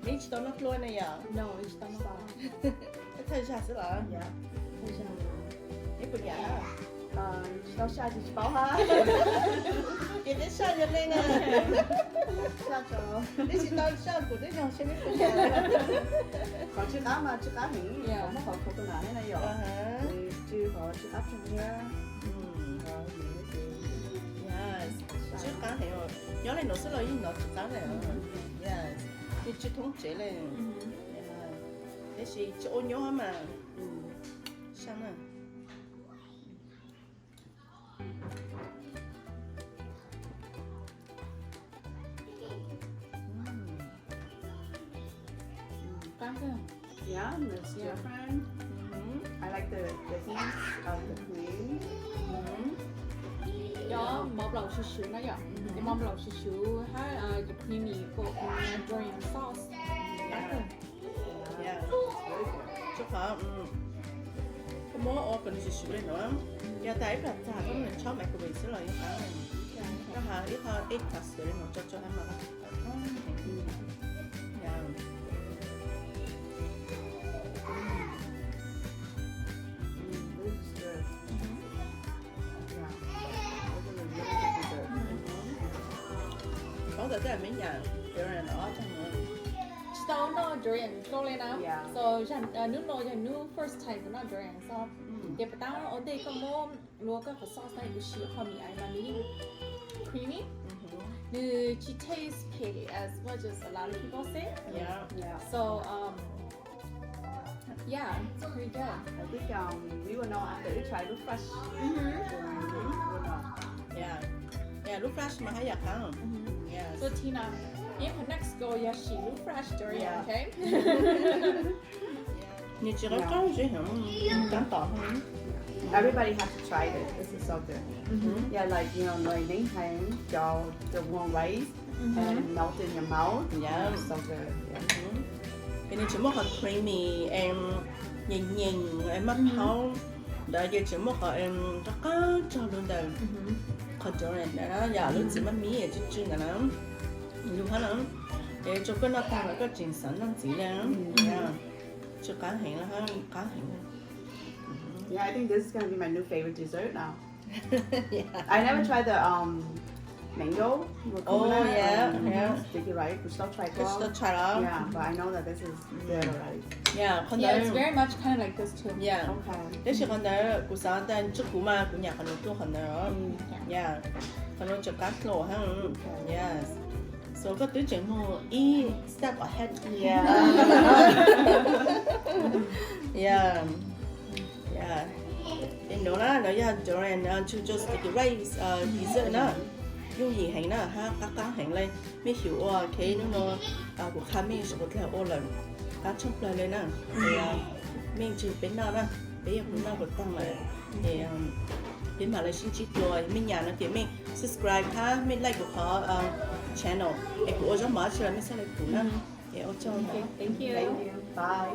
Neb tsis tau noj dlua ne yom? Neb thawj zag xwb los? Neb puas yam? Tsis tau saj ces tsis paub hab. Ces neb saj yog leej na. Neb tsis tau saj kuv twb yog seb neb puas yam. Qhov tsw qab mas tsw qab heev, muab qhov coconut thiab na yom. Tsw qhov tsw qab tsoog thiab. Tsw qab heev, nyob li no xwb los yeej hnov tsw qab na. Nws tsw thoob tsev li. Tab sis tsis ua nyuaj mas. Saj na. Qab kawg. Yeah, it's different. I like the, the heat of the cream. Cov mov plaum swv swv na yom, cov mov plaum swv swv hab cov creamy durian sauce. Qab kawg. Tsuas qhov koj muab ua kom nws swv swv li no, yog tas ib plag tag koj muab nws tso microwave xwb los yeej qab. Koj hab ib qho ej tag xwb li no tso tso hab mas. Paub tas tej me nyuam durian no ob tog no. Tsis tau noj durian dlua li na. So hnub no yog hnub first time kuv noj durian so, ces puas tab ua ntej koj muab luag koj qhov sauce na kuv siv qhov me nyuam mas nws yeej creamy. Nws tsis taste picky as much as a lot of people say. So um, yeah, it's pretty good. I think um, we will know after we try lub fresh. Yeah, lub fresh mas haj yam qab. So Tina, ib qho next goal yog siv lub fresh durian, okay? Nws tsis qab qab tsis heev, tab tom. Everybody has to try this. This is so good. Yeah, like, you know, like neb hais cov, the warm rice and melt in your mouth. Yeah. So good. Yeah. Ces nws tsis muaj qhov creamy and nyeem nyeem maj phaub ntawd ces tsis muaj qhov qab qab txog lub ntawd. Qhov durian na yom, lub txiv maj mib tsw tsw ntawd na, lub hab na, es tsuas koj noj tag lawm koj tseem xav noj ntxiv na. Tsw qab heev, qab heev. Yeah, I think this is gonna be my new favorite dessert now. I never tried the um mango with coconut, um, sticky rice. Kuv tsis tau try, kuv tsis tau try los. Yeah, but I know that this is good already. Yeah, qhov ntawd. Yeah, it's very much kind of like this too. Yeah. Okay. Tab sis qhov ntawd kuv xav tas tsuas kuv mas kuv nyam qhov no dua qhov ntawd. Yeah. Qhov no tsw qab dlua hab. Yes. So koj twb tseem mus ib step ahead. Yeah. Yeah. Ces nuav na, nuav yog durian, uh, chuchu sticky rice, uh, dessert na. Yooj yim heev na, hab qab qab heev le. Mej xyum ua, okay, nub nua kuv qha mej sawv dlawg ua lawm, qab tshaj plawg le na. Mej ntsib peb noj na, peb yog kuv noj kuv taag lawm. Peb mam le sib ntsib dlua, mej nyam no ces mej subscribe hab mej like kuv qhov channel es kuv ua zaub mov tsi los mej txhaj le kuv na. Es ua tsaug. Thank you. Bye.